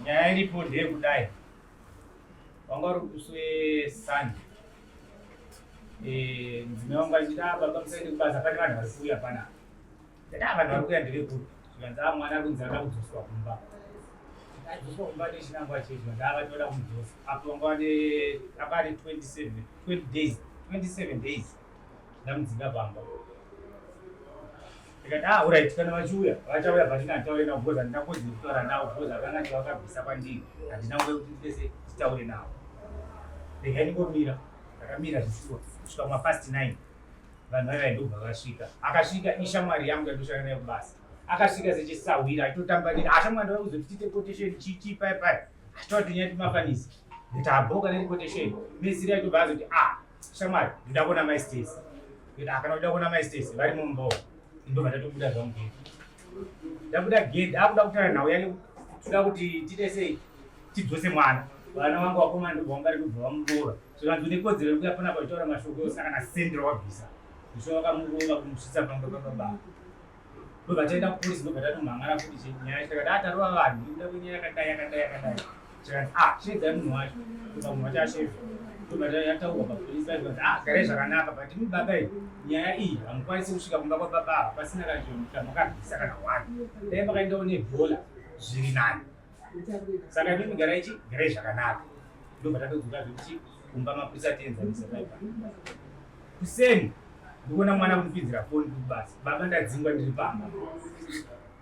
Nyaya iripo ndeyekudai, wanga uri musi weSunday, mudzimai wangu achiti, "Ah, baba, musaende kubasa, pane vanhu vari kuuya panapa." Ndati, "Ah, vanhu vari kuuya ndevekupi?" Zvikanzi, "Ah, mwana ari kunzi ada kudzoswa kumba." Adzoswa kumba nechinangwa chei? Zvikanzi, "Ah, vati vada kumudzosa." Apo vanga vane anga ane 27 20 days, 27 days ndamudzinga pamba. Ndikati, "Ah, alright, kana vachiuya vachauya, but handitaure navo because handina kodzero kutaura navo because vakanga vakabvisa kwandiri, handina nguva yekuti nditese titaure navo. Regai ndingomira." Ndakamira zvishuwa kusvika kumapast 9. Vanhu vaiva ndobva vasvika. Akasvika ishamwari yangu yandoshanda nayo kubasa. Akasvika sechisahwira achitotambanira, "Ashamwari, ndauya kuzoti tiite quotation chichi pai pai." Achitaura tunyaya tumafanisi. Ndikati, "Abhoka nequotation." Mesiri aitobva azoti, "Ah, shamwari, ndoda kuona Mai Stacy." Ndikati, "Ah, kana uda kuona Mai Stacy, vari mumba." Ndobva ndatobuda zvangu gedhi. Ndabuda gedhi, akuda kutaura nhau yake, toda kuti tiite sei, tidzose mwana. Vana vangu vakomana ndobva vanga ri kubva vamurova. Zvikanzi, "Une kodzero yekuuya panapa uchitaura mashoko usina kana sendi rawabvisa." Zvisho vakamurova kumusvitsa pamba pababa. Ndobva taenda kupolisi, ndobva tatomhang'ara futi nyaya. Takati, "Ah, tarova vanhu nekuda kwenyaya yakadai, yakadai, yakadai." Zvikanzi, "Ah, shedzai munhu wacho." Ndobva munhu wacho ashedzwa. Ndobva yataurwa papolisi. Zvikanzi, "Ah, garai zvakanaka, but imi baba, iyi nyaya iyi hamukwanisi kusvika kumba kwababa ava pasina kana chinhu chamakabvisa kana one. Dai makaendawo nedhola zviri nani. Saka imimi garai chi garai zvakanaka." Ndobva tatodzoka zvekuti kumba, mapurisa tienzanisa paipa. Kuseni ndikuona mwana kundipinzira foni kubasa, "Baba, ndadzingwa, ndiri pamba."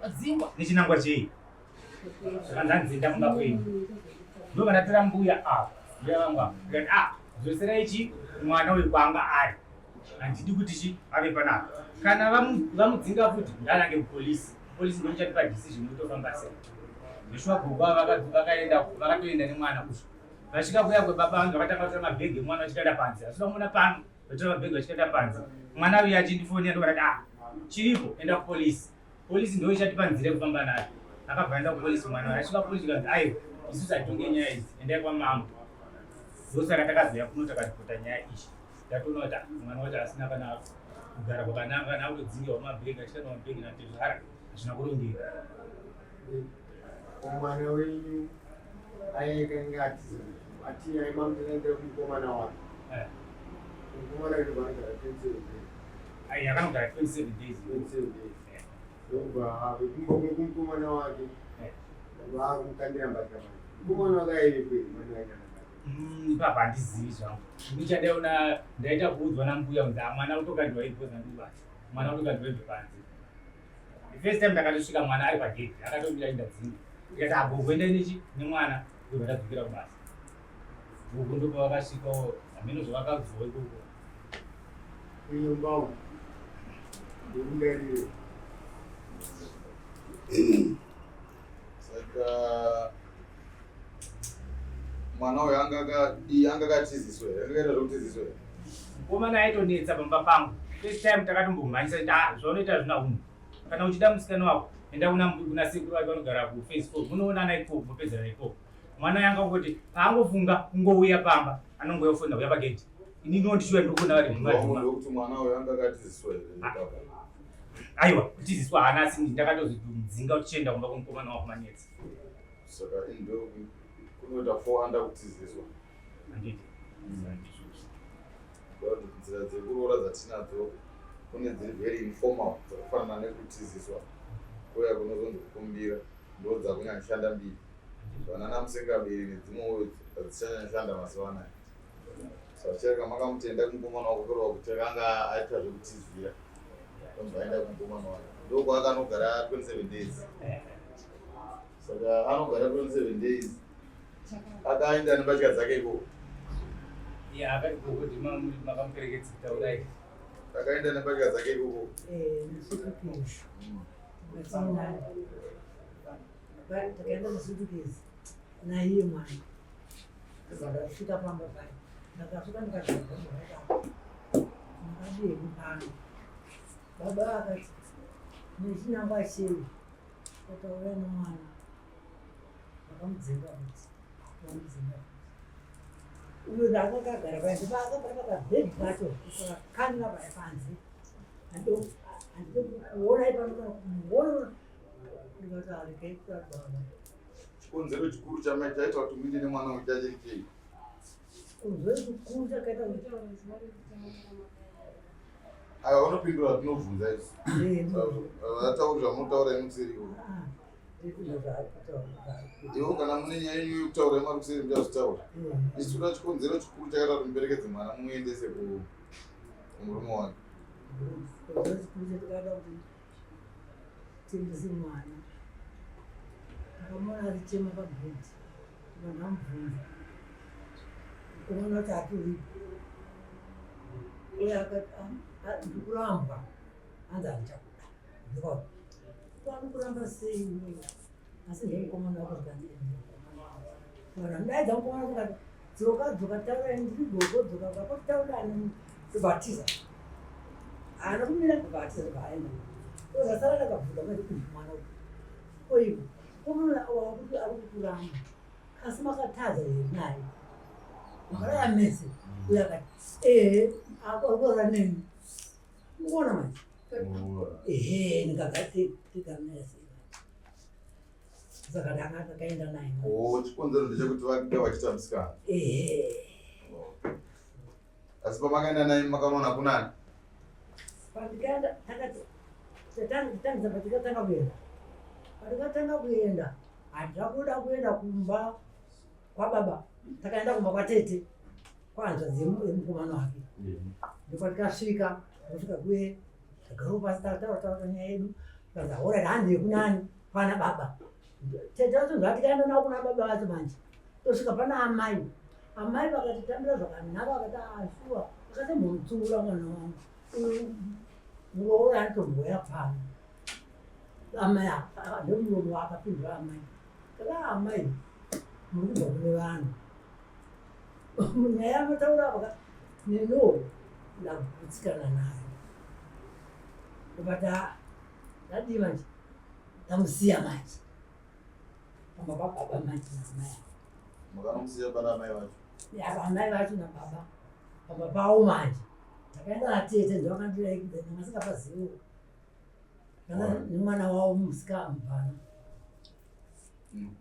Wadzingwa nechinangwa chei? Zvakanzi, "Hanzi kumba kwenyu." Ndobva ndatora mbuya ava, mbuya vangu ava. Ndikati, "Ah, dzoserai chi mwana uyu kwaanga ari. Handidi kuti chi ave panapa. Kana vamudzinga futi, ngaanange kupolisi. Polisi ndo ichatipa decision kutofamba sei." Zveshuwa gogo ava vakaenda, vakatoenda nemwana. Kusvika vasvika kuya kwebaba vangu, vakatanga kutora mabhegi emwana vachikaenda panze. Asina kumuona pano, vatora mabhegi vachikaenda panze. Mwana uyu achindifonera. Ndokati, "Ah, chiripo, enda kupolisi. Polisi ndo ichatipa nzira yekufamba nayo." Akabva aenda kupolisi mwana uyu. Asvika kupolisi kanzi, "Aiwa, isusu hatitonge nyaya idzi, endai kwamambo." Ndosaka takazoya kuno, takaripota nyaya iyi. Ndatoona kuti, ah, mwana wacho asina kana kugara kwakanaka, kana akutodzingiwa mabhegi, achikanda mabhegi natezvara, hazvina kurongeka. Mwana wenyu aikanga atiza, ati aimamutendaendera kumukomana wake? Eh. Mukomana wedu vanogara 27 days? Ai, akanogara 27 days. 27 days. Ndobva vekumukomana wake vakumukandira mbatya manje. Mukomana wake aivepo here mwana waita mbatya? Ipapa handizivi zvangu. Ndichandaona ndaita kuudzwa nambuya kunzi, "Ah, mwana kutokandiwa ipo zandibasa, mwana kutokandiwa ibve panze." The first time ndakatosvika mwana ari pagedhi, akatomira indadzinga. Ndikati, "Agogo, endai nechi nemwana." Ndobva ndadzokera kubasa. Gogo ndopa vakasvikawo, hameno zvavakabvawo ikoko. Kunyumba umu ndokundarire. Saka mwana uyu anga akadii? Anga akatiziswa here? Anga akaita zvekutiziswa here? Mukomana aitonetsa pamba pangu. First time takatombomhanyisa kuti, "Ah, zvaunoita hazvina unhu. Kana uchida musikana wako, enda kuna sekuru vake vanogara kuphase 4, munoonana ikoko, mopedzana ikoko." Mwana yanga kuti paangofunga kungouya pamba, anongouya kufonera kuuya pagedhi. Inini ndishuwa ndiri kuona vari dhuma dhuma. Ndokuti mwana uyu anga akatiziswa here? Ah. Aiwa, kutiziswa haana, asi ndakatozodzinga kuti chienda kumba kwemukomana wako, manetsa. Saka ndo kunoita four under kutiziswa. Handiti? Nzira dzekuroora dzatinadzo, kune dziri very informal dzakafanana nekutiziswa, kuya kunozonzi kukumbira, ndo dzakunyanyishanda mbiri. Vanana musengaberi nedzimwewo dzichanyanyishanda mazuva anaya. Saka chireka makamutenda kumukomana wako, kureva kuti akanga aita zvekutizira, ndobva aenda kumukomana wake, ndokwaakanogara 27 days. Saka anogara 27 days, akaenda nembatya dzake ikoko? Ya, akati gogo makamuperekedza, taurai. Akaenda nembatya dzake ikoko? Nesutukezi. Takaenda nesutukezi naiye mwana. Ndobva ndasvika pamba paya. Ndakasvika ndikazvaa, "Makadini pano baba?" Akati, "Nechinangwa chei?" Tatauya nemwana, vakamudzinga futi, vakamudzinga futi. Uyo ndakakagara paya, ndopakagara pakabhedhi pacho, kakandira paya panze. "Handidi kuonai pano kana kumuona." Ndikati, "Aregai kudaro baba." Chikonzero chikuru chamai chaita kuti muinde nemwana uyu chachiri chei? Chikonzero chikuru chakaita kuti Ava vanopindura tinobvunza isu. Vatauri zvamunotaura imi kuseri ikoko. Ivo kana mune nyaya yenyu yekutaura yemari kuseri muchazvitaura. Isu toda chikonzero chikuru chakaita kuti muperekedze mwana muendese kumurume wake. Chikonzero chikuru chatakaita kuti tiendese mwana. Ndakamuona achichema pabhedhi. Vanhu vamubvunza. Mukomana wacho hatoripo. Uye akati ah, ah, ndikurambwa. Hanzi handichakuda. Ndikati vanokuramba sei iwewe? Asi ndiye mukomana wako zvikanzi eh, ndiye mukomana wako. Vanhu vanodaidza mukomana wako vakati dzoka dzoka taurai ndiri gogo dzoka kako taurani ndobatiza. Haana kumira ndobatiza ndobaaenda. Ndozasara ndakabvunza manje uyu mwana uyu. Koiwe mukomana wakuti ari kukuramba asi makatadza here naye? Makarara mese. Uye akati ehe akorora neni. Mukuona manje? Ehe ndikagati tikamese. Saka ndanga takaenda naye. Oh, chikonzero ndechekuti vange vachiita musikana. Ehe. Asi pamakaenda naye makanoona kunani? Pandikaenda takati tatangisa patikatanga kuenda. Patikatanga kuenda handina kuda kuenda kumba kwababa takaenda kumba kwatete kwahanzvadzi yemukomana wake ndokwatikasvika tosvika kuye tagaro pasi tataura taura nyaya yedu tikanzi hora handi yekunani kwana baba tete vacho zvatikaenda navo kuna baba vacho manje tosvika pana amai amai vakatitambira zvakanaka vakati ashuwa ah, vakatombomutsiura mwana wangu uyu muroora anotomboya pano amai ndomuromo waakapindura amai kaka amai muri kubva kune vanhu nyaya yamataura apa neniwo ndagutsikana nayo ndobata ndadii manje ndamusiya manje pamba pababa manje naamai Makanomusiya pana amai vacho? Ya amai vacho nababa pamba pavo manje takaenda natete ndovakandiraikidza ndanga nemwana wavo musika mubvana.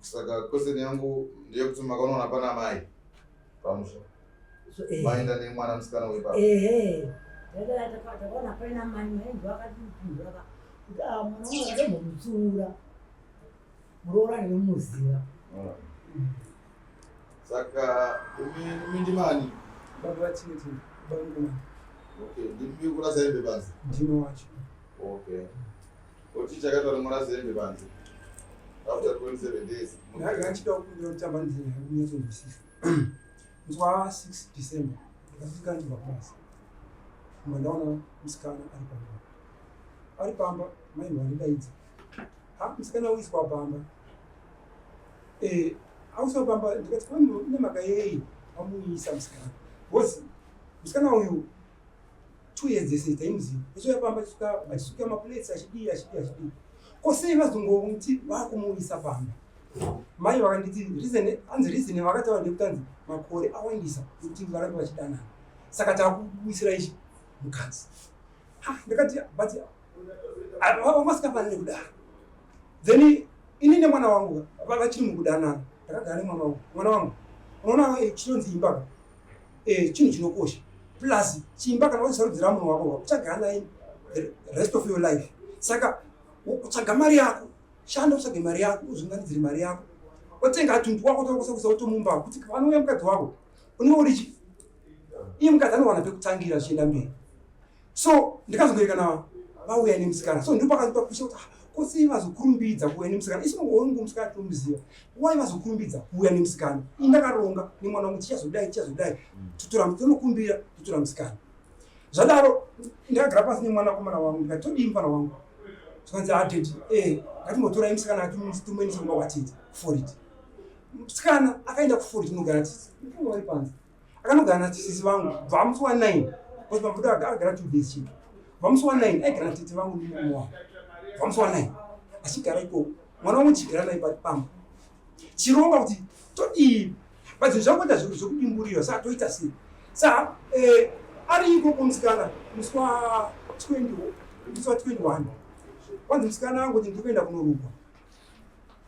Saka question yangu ndeyekuti makanoona pana amai pamusha maenda nemwana musikana wepa ehe takaona paina mai mai ndovakatipindura kuti ah, mwana wangu akatombomutsiura muroora ndinomuziva saka imi ndimani baba vatineti baba okay ndimi kurasa hembe panze ndimi wacho okay oti chakaita kuti murase hembe panze after 27 days ndachida kukumbira kutamba nzira yakunyatsonzwisisa musi wa 6 December ndakasvika ndibva kubasa mba ndaona musikana ari pamba ari pamba mai vandidaidza ha musikana uiswa pamba eh, auswa pamba ndikati nemhaka yei vamuisa musikana because musikana uyu 2 years dzese taimuziva achiuya pamba achisuka maplates achidii achidii achidii ko sei vazongomuti vakumuisa pamba mai vakanditi reason hanzi reason vakataura ndekuti hanzi makore awandisa ekuti varambe vachidanana saka takubuisira ichi mukadzi ha ndakati but vasingafaniri kudaro then ini nemwana wangu vachiri mukudanana ndakagara nemwana wangu mwana wangu unoona eh, chinonzi imba ka eh, chinhu chinokosha plus chimba kana wachisarudzira munhu wako uchagara naye the rest of your life saka utsvaga mari yako shanda utsvage mari yako uzunganidzire mari yako otenga tuntu wako tokusakusa otomumba kuti panouya mukadzi wako unenge uri iye mukadzi anowana pekutangira zvichienda mberi so ndikazongoerekana vauya nemusikana so ndipo pakazopapusha kuti ah, ko sei vazokurumbidza kuuya nemusikana isu ongo musikana tinomuziva wai vazokurumbidza kuuya nemusikana ini ndakaronga nemwana wangu tichazodai tichazodai totora tonokumbira totora musikana zvadaro ndakagara pasi nemwanakomana wangu ndikati todii mufana wangu zvikanzi adedi ah, e eh, ngatimbotorai musikana tumuendese kumba kwatete kuforiti musikana akaenda kuforiti unogara titi vari panze akanogara nasisi vangu bva musi wa 9 because mabudo agara 2 days chete bva musi wa 9 aigara natete vangu nemurume wangu bva musi wa 9 achigara ikoko mwana wangu chigara naye pamba chironga kuti todii but zvinhu zvakuita zvekudimburira saa toita sei saa eh, ari ikoko musikana musi wa 20 musi wa 21 kwanzi musikana angu kuti ndikuenda kunorukwa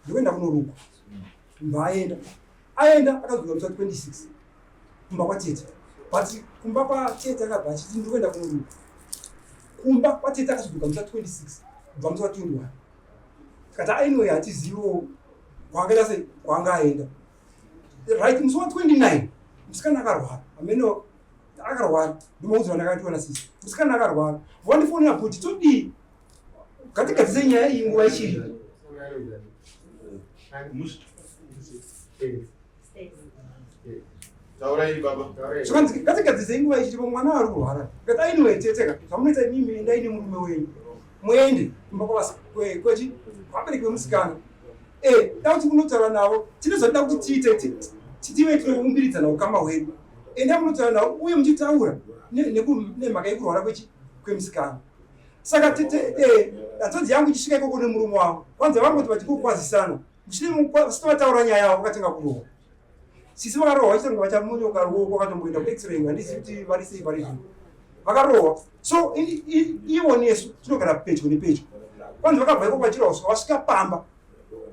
ndikuenda kunorukwa. Mba aenda. Aenda akadzoka musi wa 26 kumba kwatete. But kumba kwatete akabva achiti ndiri kuenda kunoruka. Kumba kwatete akazodzoka musi wa 26 kubva musi wa 21. Tikati anyway hatiziviwo kwaakaita sei kwaanga aenda. Right musi wa 29 musikana akarwara. Ameno akarwara ndomaudzwa ndakatiwa nasisi. Musikana akarwara. Vandifonera kuti todii? Ngatigadzise nyaya iyi nguva ichiripo. Taurai baba. Zvakanzi ngatigadzise nguva ichiripo mwana ari kurwara. Ngati anyway tete ka zvamunoita imimi endai nemurume wenyu. Muende kumba kwechi vabereki vemusikana. Eh, da kuti munotaura navo. Tine zvatida kuti tiite tive tinoumbilidzana ukama hwedu. Endai munotaura navo uye muchitaura nemhaka yekurwara kwechi kwemusikana. Saka tete eh hanzvadzi yangu ichisvika ikoko nemurume wavo. Kwanza vangoti vachikokwazisana. Musina vataura nyaya yavo vakatanga kurohwa. Sisi vakarohwa vachiita kunge vachamonyoka ruoko vakatomboenda kuX-ray handizivi kuti vari sei pari zvino. Vakarohwa. So ivo nesu tinogara pedyo nepedyo. Kwanzi vakabva ikoko vachirohwa kusvika vasvika pamba.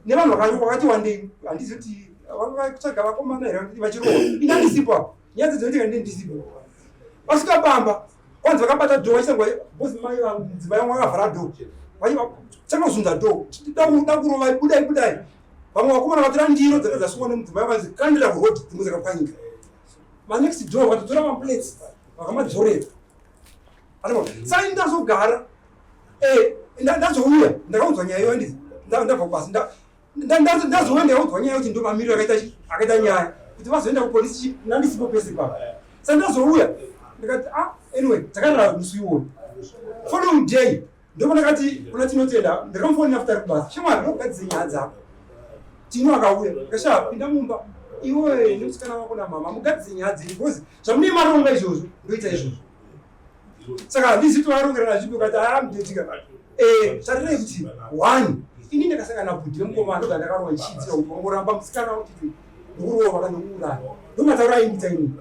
Nevanhu vakati wandei handizivi kuti vakatsvaga vakomana here vachirohwa. Ini handisipo apo. Nyaya dzinoitika ndini ndisipo. Vasvika pamba kwanzi vakabata dhoo vachitanga bosi mai vangu mudzimai vangu vakavhara dhoo. Vachitanga kuzunza dhoo. Da kurova budai budai. Vamwe vakomana vatora ndiro dzanga dzasungwa nemudzimai vanzi kandira kuroad dzimwe dzakapwanyika. Manext door vatotora maplates vakamadzorera. Saka ini ndazogara eh ndazouya ndakaudzwa nyaya iyo ndizi ndabva kubasa ndazouya ndakaudzwa nyaya kuti ndomamiriro akaita akaita nyaya kuti vazoenda kupolisi ndandisipo pese papa. Saka ndazouya ndikati ah anyway takarara musi iwoyo. Following day Ndipo ndakati kuna Tinotenda ndakamufonera futi ari kubasa. Shamwari ndokugadzise nyaya dzako. Tino akauya ndikashaa pinda mumba iwe nemusikana wako namama mugadzise nyaya dzenyu because zvamune maronga izvozvo ndoita izvozvo. Saka handizi kuti varongerana zvipi ukati haa mutetika. Eh, tarirai kuti one ini ndakasangana nabhudhi vemukomana ndoga ndakarohwa ndichiitira kuti wangoramba musikana kuti ndikurova kana ndikuuraya. Ndomataura aindita ini.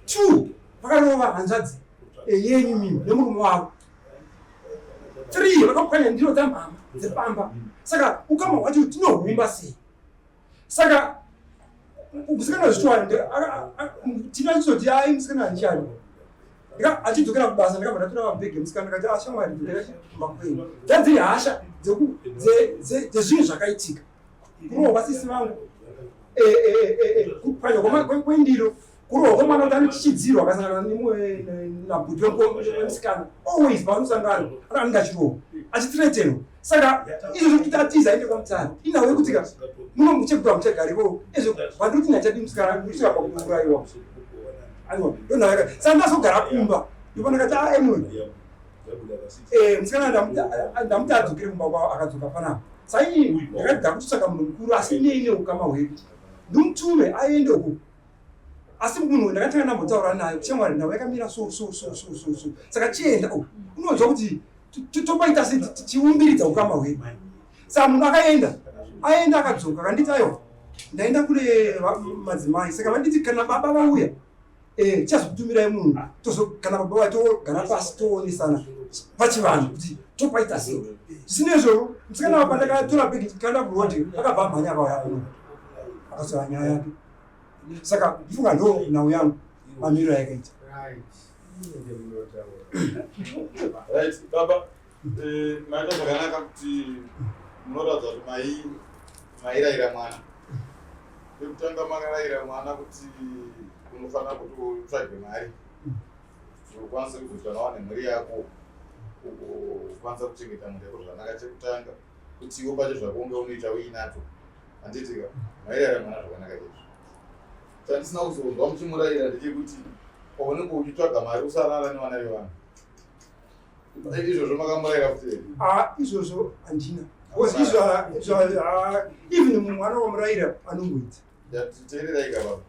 Two vakarova hanzvadzi yenyu mimi nemurume wavo. 3 vakapwanya ndiro dzamhama dzepamba saka ukama hwacho tinohumba sei saka musikana wezvitwani tino achizoti ai musikana handichadi achidzokera kubasa ndakabva ndatora mabhegi emusikana ndikati ashamwari ah, dzokera kumba kwenyu dzadziri hasha dzezvinhu zvakaitika kurohwa sisi vangu eh, eh, eh, kupwanywa kwendiro kurohwa kwemwana kuti anochichidzirwa akasangana nabhudhi wemusikana always pavanosangana anenge achirohwa achitreterwa saka izvo zvekuti atiza aende kwamutare inhau yekuti ka muno muchekuti hamuchagarivo izvo vandikuti nachadi musikana kusvika pakuuraiwa aiwa ndonhau yaka saka ndazogara kumba ndipo ndakati a ah, anyway musikana ndamuti adzokere kumba kwavo akadzoka panapa saini ndakati ndakutotsvaka munhu mukuru asi nei neukama hwedu ndimutume aende uku asi munhu ndakatanga ndambotaura naye shamwari ndau yakamira so so so so so so saka chienda u unonzwa kuti topaita se tichiumbiridza ukama hwedu saka munhu akaenda aenda akadzoka akanditi aiwa ndaenda kune madzimai saka vanditi kana baba vauya eh, tichazokutumirai munhu tozo kana baba vauya togara pasi toonesana pachivanhu kuti topaita sei zvisina izvozvo musikana wapa ndakatora bhegi kanda kurodi akabva amhanya akauya kuno akasora nyaya yake saka ndifunga ndo nhau yangu mamiriro ayakaita. Right, baba eh, maita zvakanaka kuti munoratidza kuti mai mairayira mwana pekutanga makarayira mwana kuti unofanira kuti utsvage mari ukwanise kuzoti kana wane mhuri yako ukwanisa kuchengeta mhuri yako zvakanaka chekutanga kuti iwe pacho zvako unge unoita uinacho handiti ka mairayira mwana zvakanaka chaizvo chandisina kuzonzwa muchimurayira ndechekuti paunenge uchitsvaga mari usarara nevana vevanhu izvozvo makamurayira futi here ah, izvozvo handina because izvo ah, even mwana wamurayira anongoita teererai ka baba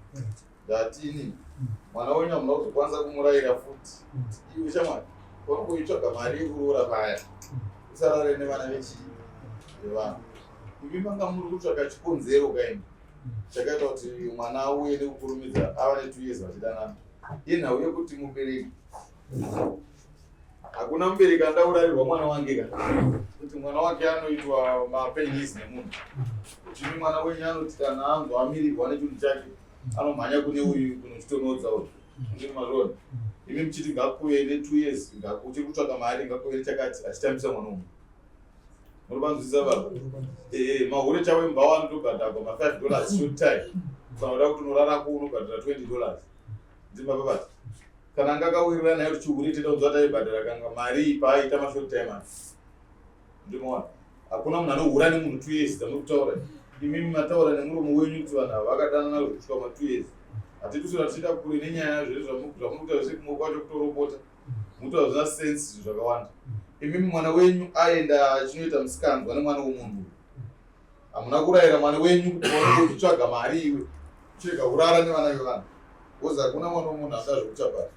ndatini mwana wenyu hamuna kuzokwanisa kumurayira futi iwe shamwari paunenge uchitsvaga mari yekuroora paya usarare nevana vechii vevanhu imi manga muri kutsvaga chikonzero kaini chakaita kuti mwana auye nekukurumidza ava ne2 years vachidanana inhau yekuti mubereki Hakuna mubereki anoda kurarirwa mwana wake ka kuti mwana wake anoitwa mapenis nemunhu. Chimi mwana wenyu anoti kana anzwa amirirwa nechinhu chake anomhanya kune uyu kunochitonodza uyu. Ndiri mazviona. Imi muchiti ngakuve ne 2 years ngakuchiri kutsvaka mari ngakuve nechakati achitambisa mwana uyu. Muri panzwisisa baba? Eh, mahure chavo embawa anotobhadhagwa ma 5 dollars short time. Kana uda kuti unorarako unobhadhara 20 dollars. Ndima baba. Kana anga akawirirana naye kuti chihure tenda kunzwa taibhadhara kanga mari iyi paaita mashort time aya. Ndimoona. Hakuna munhu anohura nemunhu 2 years dzamuri kutaura. Imimi mataura nemuromo wenyu kuti vanhu ava vakadanana kusvika ma 2 years. Hatitusira tichienda kure nenyaya zvese zvamuri kutaura zvese kumwe kwacho kutoropota. Mutaura zvina sense zvinhu zvakawanda. Imimi mwana wenyu aenda achinoita musikanzwa nemwana womunhu. Hamuna kurayira mwana wenyu kuti waoneke uchitsvaga mari iwe. Chirega kurara nevana vevanhu. Because hakuna mwana womunhu anoda zvekuchapata.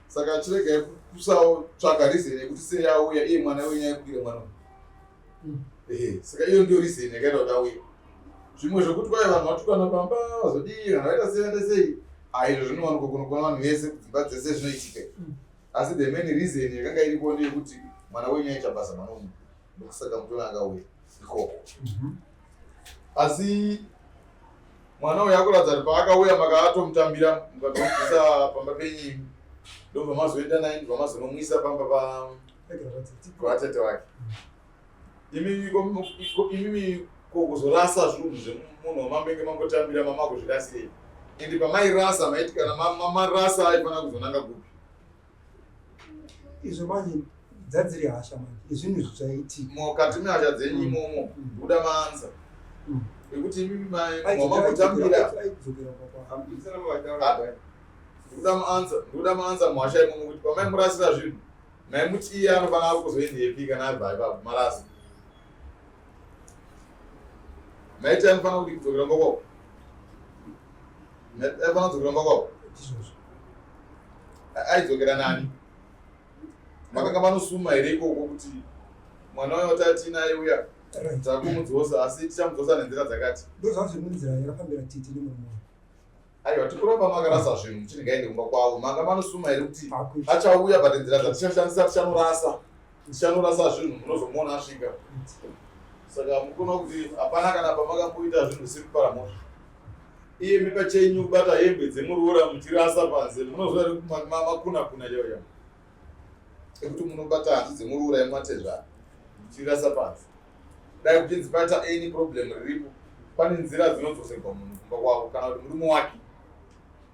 Saka chiregai kusatsvaga reason yekuti sei auya iye mwana wenyu aikudira mwana uyu. Ehe, saka iyo ndiyo reason yakaita kuti auye. Zvimwe zvekuti kwai vanhu vatukana pamba vazodii kana vaita sei vaita sei aizvo zvinowanikwa kunokwana vanhu vese kudzimba dzese zvinoitika. Asi the main reason yakanga iripo ndeyekuti mwana wenyu aita basa mwana womunhu. Ndokusaka mutoona akauya ikoko. Asi mwana uyu akuratidza kuti paakauya makaatomutambira mukatomubvisa pamba penyu ndobva mazoenda naye ndobva mazonomwisa pamba pavatete vake. Imimi ko kuzorasa zvinhu zvemunhu wamambenge mambotambira mama kuzvirasirei? Ende pamairasa maiti kana marasa aifanira kuzonanga kupi? Izvo manje dzadziri hasha manje izvinhu izvi zvaitika mukati mehasha dzenyu imomo buda maanza ekuti imimi mamambotambira ndoda maanza ndoda maanza muhasha imomo kuti pamaimurasira zvinhu maimuti iye anofanira kuzoendepi kana abva ipapo marasa maiti anofanira kuti kudzokera kumba kwavo aifanira kudzokera kumba kwavo aidzokera nani makanga manosuma here ikoko kuti mwana uyo watatiinaye uya takumudzosa asi tichamudzosa nenzira dzakati ndozvazviri munzira yakafambira titi nemurume aiwa tikuramba makarasa zvinhu muchiti ngaende kumba kwavo manga manosuma here kuti achauya but nzira dzatichashandisa tichanorasa tichanorasa zvinhu munozomuona asvika saka mukuona kuti hapana kana pamakamboita zvinhu zvisiri kupara mhosva iye mi pachenyu kubata hembe dzemuroora muchirasa panze munoziva here makuna kuna chaivo chaivo ekuti munobata hanzu dzemuroora yematezvara muchirasa panze dai kuchinzi paita any problem riripo pane nzira dzinodzoserwa munhu kumba kwavo kana kuti murume wake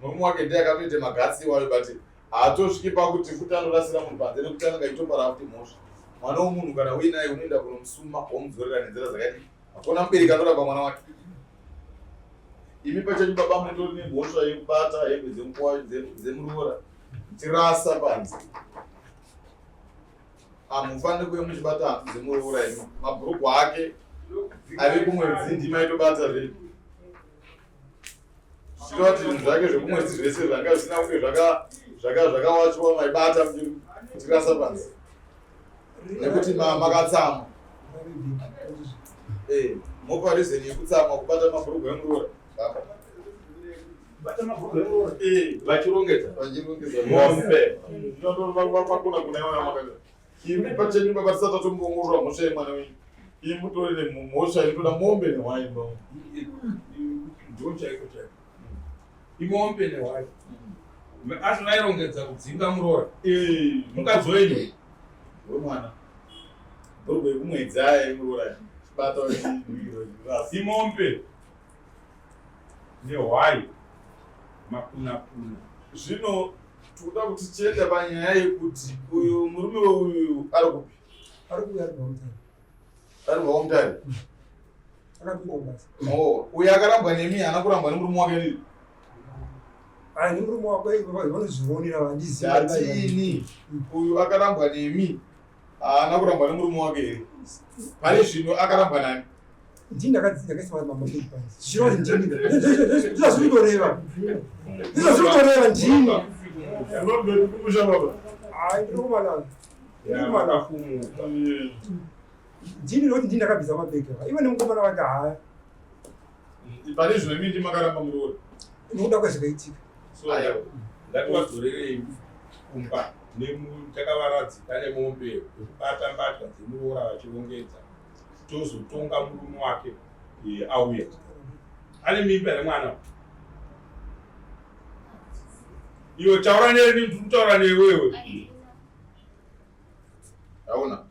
murume wake ndiye akatoita magatsi iwayo but haatosviki pakuti futi anorasira munhu panze nekuti anenge achitopara futi mhosva mwana womunhu kana uinaye unoenda kunomusuma womudzorera nenzira dzakadii hakuna mubereki anoramba mwana wake imi pachenyu baba munotori nemhosva yekubata hembe dzemuroora muchirasa panze hamufaniri kuve muchibata hanzu dzemuroora imi mabhurugwa ake ave kumwedzi ndimaitobata zve zvichireva kuti zvinhu zvake zvekumwedzi zvese zvanga zvisina kunge zvakawachwa maibata muchirasa panze nekuti makatsamwa eh, mopa reason yekutsamwa kubata mabhurugwa emuroora eh, vachirongedza mombe imi pachenyu baba tisati tatomboongorora mhosva yemwana wenyu imi mutori nemhosva inotoda mombe nehwai ndo chaiko chaiko imombe nehwai asi vairongedza kudzinga muroora eh. mukadzi wenyu wemwana bhurugwa yekumwedzi aya yemuroora chibata imombe nehwai makunakuna zvino tikuda kuti tiende panyaya yekuti uyu murume weuyu ari kupi ari kuuya ari kumutare ari kubva kwamutare akapinda mubasa oh, uyu akarambwa nemi haana kurambwa nemurume wake nini Ai nemurume wako vanozvionera vandiziva ndatini uyu akarambwa nemi haana kurambwa nemurume wake here pane zvino akarambwa nani ndini ndakaisa mabhegi panzi zvichireva kuti ndini ndizvo zviri kutoreva ndizvo zviri kutoreva ndini ai ndiri kumanana ndini nokuti ndini ndakabvisa mabhegi ava ivo nemukomana wake haya pane zvino imi ndimakaramba muroora nokuda kwezvakaitika ngativadzorerei kumba. Takavaradzika nemombe yekubata mbatya dzemuroora vachirongedza, tozotonga murume wake auya. Ane mimba here mwana? Iwe taura neni, ndiri kutaura newewe. Aona.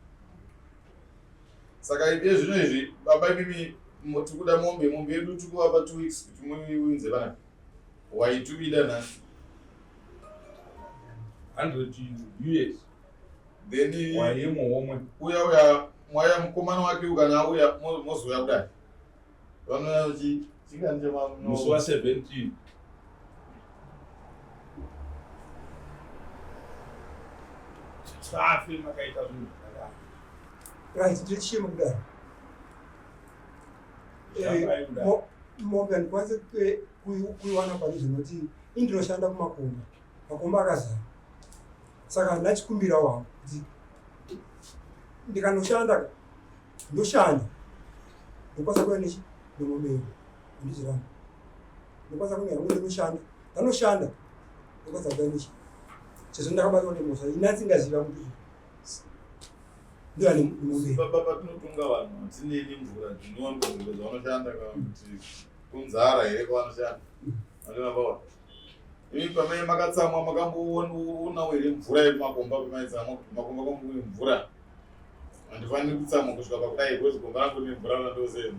Saka iye zvino izvi baba imimi tikuda mombe, mombe yedu tikuvapa 2 weeks kuti muiunze vana. Waituvida nhasi. 100 US. Then wayemuhomwe. Uya uya mwaya mukomana wake ukana auya mozouya kudai. Vanouya chi chingani chema musi wa 17. Safi makaita zvinhu zvakadaro. Right, tiri chishemo kudaro. Mombe handikwanise kuiwana pane zvinoti indinoshanda kumakomba, makomba akazara, saka ndachikumbirawo hangu kuti ndikanoshanda ndoshanya ndokwanisa kuya nechi nemombe iyo handizviramba, ndokwanisa kunya hangu ndinoshanda, ndanoshanda ndokwanisa kuya nechi sezvo ndakabatwa nemhosva ini asingaziva kuti Baba patinotonga vanhu hatinei nemvura dzinowanikwa nzvimbo dzavanoshanda kana kuti kunzara here kwavanoshanda. Andinambaona. Imi pamai makatsamwa makamboonawo here mvura yekumakomba pamaitsamwa kuti makomba kwangu kune mvura. Handifaniri kutsamwa kusvika pakudai because gomba rangu rine mvura randosenza.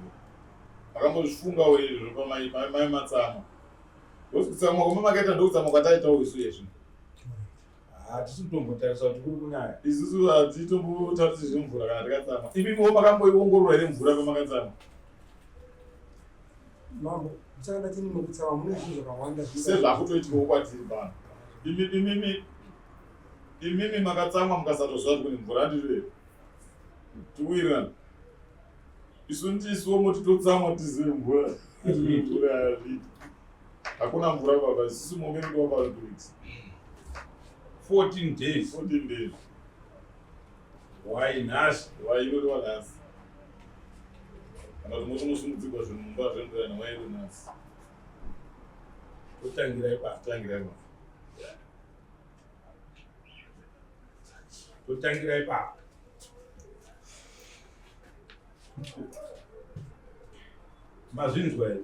Makambozvifungawo here izvozvo pamai pamai matsamwa. Because kutsamwa kwamai makaita ndokutsamwa kwataitawo isu izvi. Hatisi kutombotarisa kuti kuri kunaya. Isusu hatitombotarisi zvemvura kana tikatsamwa. Imimiwo makamboiongorora here mvura pamakatsamwa? Mambo, saka ndati ndimo kutsamwa mune zvinhu zvakawanda sezvakutoitikawo kwatiri pano. Imimi imimi makatsamwa mukasatoziva kuti kune mvura handizvo here? Tikuwirirana. Isu ndisuwo moti totsamwa tizive mvura. Mvura hazviiti. Hakuna mvura baba, isusu mombe yedu baba 2 weeks. 14 days. 14 days. Why nhasi? Why inodiwa nhasi? Kana kuti motonosumudzigwa zvinhu mumba zvendirana why iri nhasi? Totangira ipapo. Totangira ipapo. Totangira ipapo. Mazvinzwa here?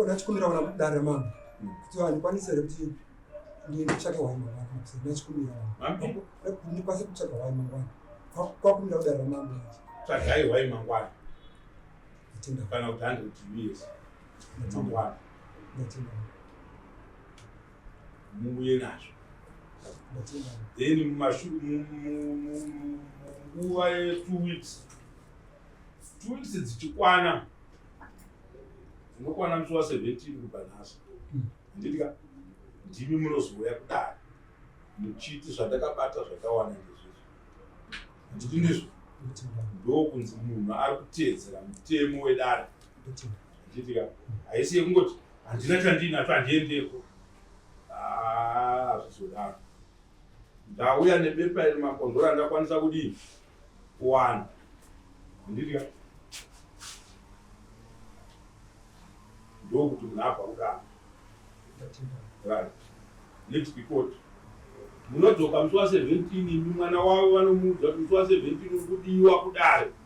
Ndachikumbira kuna dare ramambo kuti handikwanise here kuti nditsvake hwai mangwana. Ndachikumbira vanhu ndikwanise kutsvaga hwai mangwana, kwakumbira kudare ramambo. Tsvagai hwai mangwana kana kuti 100 US mangwana muuye nazvo. Then munguva ye 2 weeks, 2 weeks dzichikwana, dzinokwana musi wa 17 kubva nhasi, handiti ka? Ndimi munozouya kudare muchiti zvandakabata zvakawana ndezvizvi, handiti ndizvo? Ndokunzi munhu ari kuteedzera mutemo wedare, handiti ka? Haisi yekungoti handina chandiinacho handiendeko, hazvizodaro. Ndauya nebepa iri makondora ndakwanisa kudii kuwana, handiti ka? Ndokuti munhu abva kudaro. Right, next court munodzoka musi wa 17. Imi mwana wavo vanomuudza kuti musi wa 17 uri kudiwa kudare.